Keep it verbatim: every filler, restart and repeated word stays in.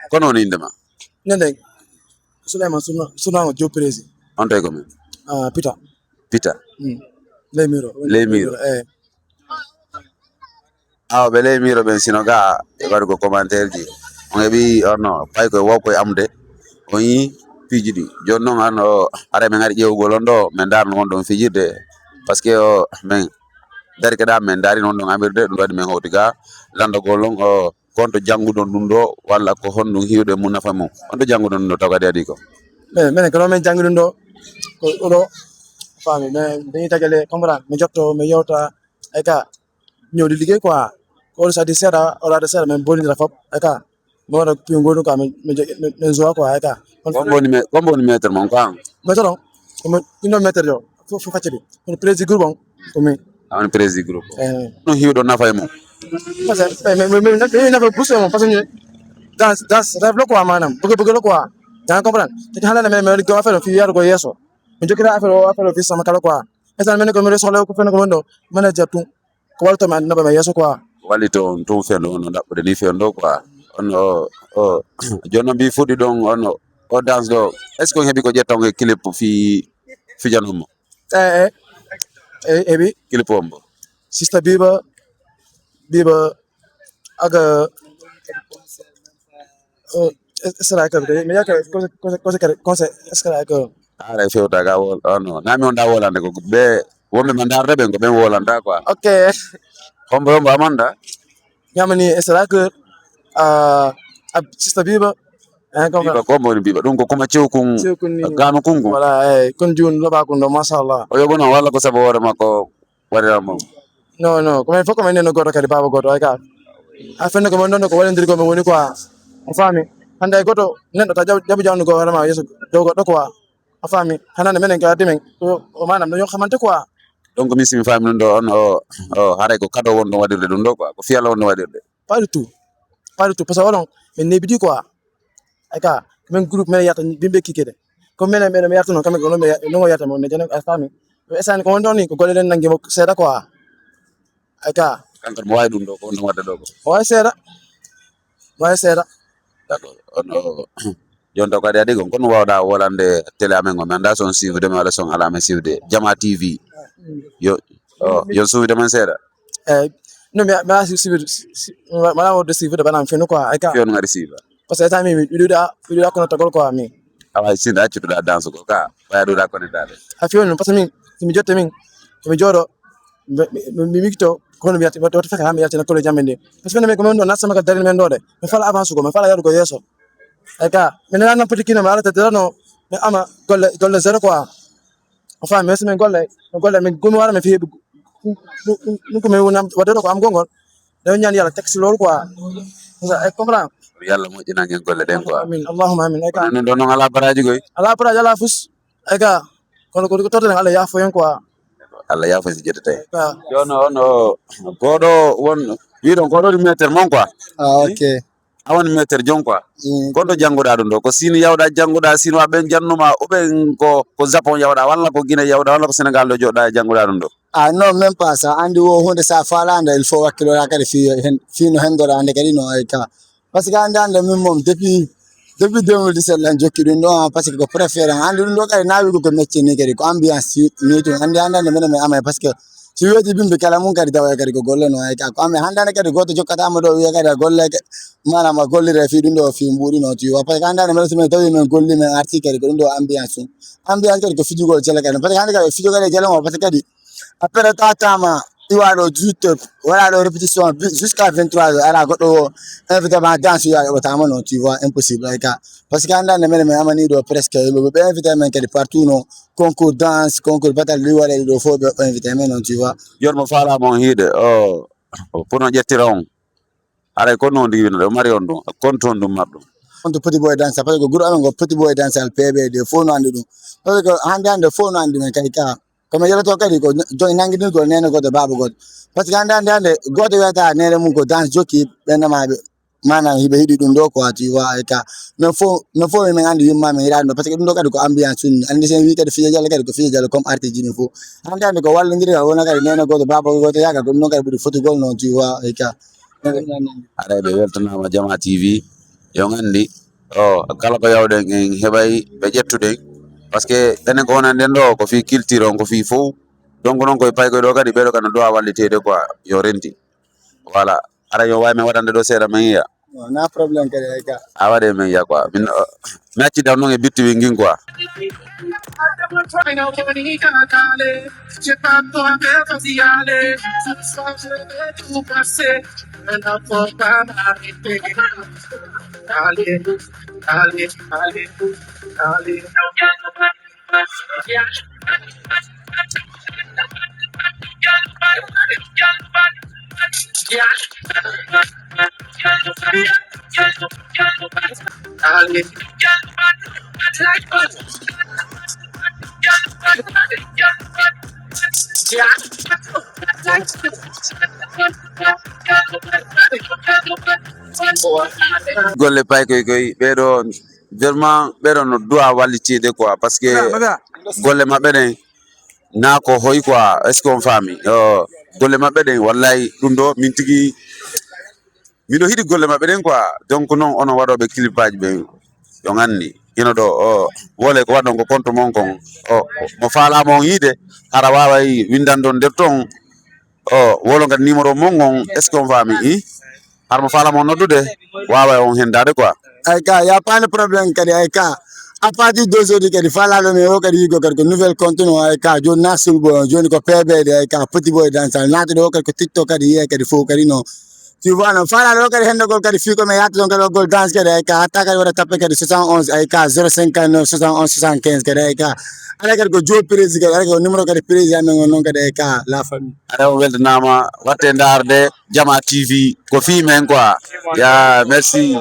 Kono on innde ma? Nenden, Souleymane Souna-, Sounango Diop Prési. On tawi ko men? Ah, Pita. Pita. Hmm. Ley Miro. Ley Miro. Eh. Awa ɓe ley Miro ɓen sino ga ɓe waɗi ko commentaire ji. On heɓi on no pay koye woppo e amde. On yi piiji ɗi. Jooni noon an o ara men ngari ƴeewgol on ɗo men ndaarno won ɗon fijirde. Parce que o men dari keɗa men ndaari noon ɗon amirde ɗum waɗi men howti ga landagol on o kon to jannguɗon ɗum ɗo walla ko honɗum hiwɗo e mum nafa mum? On to jannguɗon ɗum ɗo taw kadi adi ko? Minen, minen ko ɗo min janngi ɗum ɗo. Ko ɗo faami, mais dañi tagale comprendre mi jotto mi yewta e ka ñëw di liggéey quoi. Ko oɗo sadi seeɗa oɗo ada seeɗa min bonidira fop e ka mi waɗa piw ngonu quoi min jogi min jowa quoi e ka. Kombo ni me kombo ni maître mon quoi? Maître on komo ino maître yo fo fo facce ɗi kono président groupe on ko min. A woni président groupe. Eh. No hiwɗo nafa e mum? Parce que mais mais mais nafa bus e mum parce que dans dans rêve lo quoi maanaam bëgg bëgg lo quoi. Yaa ngi comprendre? Te ki xale na mais mais li gëm affaire fi yaru ko yeeso mi jokkira affaire o affaire o fi sama kala quoi. Instant mel ni ko mi soxla ko fenn ko mën do manager tout ko walto mi andina ba ma yeeso quoi. Wallito on tun fendo on no ɗaɓɓude ni fendo quoi. On o o jooni noon mbi fuɗɗi ɗon on o dance ɗo est ce que on heɓi ko ƴetta on e clip fi fijano mo? Eh eh eh eɓi clip on mbo? Sista biba biba aga. Sera ka de mi yaka kose kare kose sera ka. Ara fewta ga wol ono nami on da wolande ko be wonbe ma darde be ko be wolanda quoi. Ok. Hombo hombo amanda? Yamani sera ka. Ah, ab sista biba. Eh, comme biba kombo ni biba dum ko kuma cew kun. Cew kun ni gano kun kun. Voilà, eh, kun jun lo ba kun do mashallah. O yobo no wala ko sabo wore makko. Waɗira mo? Non non ko men fof ko men nenno goto kadi baaba goto ay ka a fenne ko men ɗon ko waɗandiri ko men woni quoi. A faami? Hannde ay goto neɗɗo ta jaɓi jaɓi jawnde goo hoorema yeeso dow goɗɗo quoi. A faami? Hanande menen ka addi men o maanaam dañoo xamante quoi. Donc min simi faami ɗum ɗo on o o haray ko kado won ɗum waɗirde ɗum ɗo quoi ko fiyala won ɗum waɗirde? Pas du tout. Pas du tout parce que oɗon min nebidi quoi. Ay ka ko men groupe men yata bimɓe kikede ko menen ɓeɗo mi yartuno kamɓe ko non ɓe non o yarta mo ne jene a faami. Ko esani ko wonɗon ni ko golle ɗen nangi mo seeɗa quoi. Ay ka kanko mo wawi ɗum ɗo ko honno wadde ɗo ko? Wawi seeɗa. Wawi seeɗa. D'accord. Ono jonta ko adi adi kon kono wawɗa wolande télé amen o mi anda son suivre de mi wala son ala men suivre de jama tv. Yo o yo suivre de men seeɗa. Eyyi. No mi mi ala suivre mi ala wodde suivre de banam fenu quoi ay ka. Fiyon ngari suivre. Parce que état mi mi ɗuɗa mi ɗuɗa kono tagol quoi mi. Awa sinda accutuɗa danse ko ka waya ɗuɗa konetade. A fiyon ɗum parce que min somi jotte min somi jooɗo mi micto kono mi yalti wata fekka ha mi yaltina kolo jamɓe nde. Parce que min ko min ɗo nassama ka daril men ɗo de mi fala avance ko mi fala yaɗugo yeeso. Ay ka mi nana nampati kino mi alata darano mi ama golle golle zéro quoi. A faami mais so min golle min golle min gumi wara min fi heɓi ɗum ko min woni waɗata ko am gongol. Ɗo ñaan yalla taxi loolu quoi. Ay comprendre? Yalla moƴƴinan en golle ɗen quoi. Amin allahuma amin ay ka. Ɗum ɗo noon ala baraji koy? Ala baraji ala fus. Ay ka kono ko ko torten allah yaafo en quoi. Allah yaafo si jettete. Jono on o goɗo won wiɗon goɗo ɗum meter mon quoi. Ah, ok. A woni meter jon quoi. Kon to jannguɗa ɗum ɗo ko sini yawɗa jannguɗa sinwa ɓen jannuma oɓen ko ko japon yawɗa walla ko guine yawɗa walla ko sénégal ɗo joɗɗa e jannguɗa ɗum ɗo? Ah non même pas ça andi wo hunde sa falande il faut wakkiloɗa kadi fi hen fino hendoɗa ande kadi no ay ka. Parce que ande ande min mom depuis depuis deux mille dix-sept lan jokki ɗum ɗo par ce que ko préféré ande ɗum ɗo kadi nawi ko ko métier ni kadi ko ambiance ni tun ande ande ande minen min amay parce que si weeti bimbi kala mum kadi tawa kadi ko golle no ay ka ko amen handande kadi goto jokkatama ɗo wiya kadi a golle manam a gollire fi ɗum ɗo fi mbuɗi no tu vois parce que handande minen somin tawi min golli min arti kadi ko ɗum ɗo ambiance ɗum ambiance kadi ko fijugol jele kadi parce que hande kadi fijo kadi jele mo parce que kadi après tatama iwaɗo dix-huit heures waɗaɗo répétition jusqu'à vingt-trois heures ala goɗɗo o invité ma danse wiya yoɓatama no tu vois impossible ay ka parce que handande minen min amani ɗo presque ɓe invité men kadi partout no concours danse concours batal ɗi waɗa ɗo fof ɓe invité men noon tu vois. Jooni mo faalama on hiide o pour no ƴettira on haray kon noon ndigi wino ɗo mari on ɗum kon toon ɗum mar ɗum. On to petit boy danse parce que groupe amen ngo petit boy danse al pbd fof no andi ɗum parce que hande hande fof no andi men kay ka Ko mi yeloto kadi ko joyi nannginirgol neene gooto, baaba gooto. Par ce que hannde, hannde, hannde, gooto wiyata neene mum ko dans jokki ɓe namaaɓe. Maanaam hiɓe hiɗi ɗum ɗo quoi, tu vois, et ka. Mais fo, mais fo min anndi yumma min yiɗa ɗum ɗo. Par ce que ɗum ɗo kadi ko ambiance tun. Anndi sen wi kadi fijo jalle kadi ko fijo jalle comme artiste ni fo. Hannde, hannde ko wallondirgal wona kadi neene gooto, baaba gooto yaga ko ɗum ɗon kadi ɓuri fotugol noon, tu vois, et ka. Haray ɓe weltanaama Jama T V. Yo nganndi, o, kala ko yawɗen en heɓay ɓe ƴettuɗen. Par ce que enen ko wonanɗen ɗo ko fii culture on, ko fii fow. Donc noon koye paykoy ɗo kadi, ɓeɗo kadi no duwa walliteede quoi, yo renti. Voilà. Ara yo wawi men waɗande ɗo seeɗa men yiya. Wona problème kadi ay ka. A waɗe men yiya quoi. Min, o, mi acci daw noon e bittu wi ngin quoi. Golle paykoy koy ɓeɗo vraiment ɓeɗo no duwa wallitide quoi, parce que golle maɓɓe ɗen na ko hoy quoi, est ce que on faami? Golle maɓɓe ɗen wallahi ɗum ɗo min tigi miɗo hiɗi golle maɓɓe ɗen quoi. Donc noon onon waɗoɓe clippaji ɓen yo nganndi hino ɗo o wole ko waɗɗon ko compte mon kon, o mo faalama on yiide hara waway winndandon nder ton. O wolo kadi numéro mon on, est ce que on faami i? Hara mo faalama on noddude wawa on hendade quoi. Ay ka, y a pas de problème kadi ay ka. À partir d'aujourd'hui kadi faalaaɗo men o kadi yigo kadi ko nouvelle compte no ay ka, joni na sulbo, joni ko P B de ay ka, petit boy dansal naatude o kadi ko TikTok kadi yiye kadi fof kadi no. Tu vois non, faalaaɗo o kadi hendagol kadi fii ko men yatta ton kadi oggol danse kadi ay ka, hatta kadi waɗa tappe kadi soixante onze ay ka, zéro cinquante neuf soixante onze soixante quinze kadi ay ka. Ala kadi ko jo prési kadi, ala kadi ko numéro kadi prési amen on noon kadi ay ka, la famille. Ara on weltanaama, watte ndaarde Jama T V ko fii men quoi. Ya merci.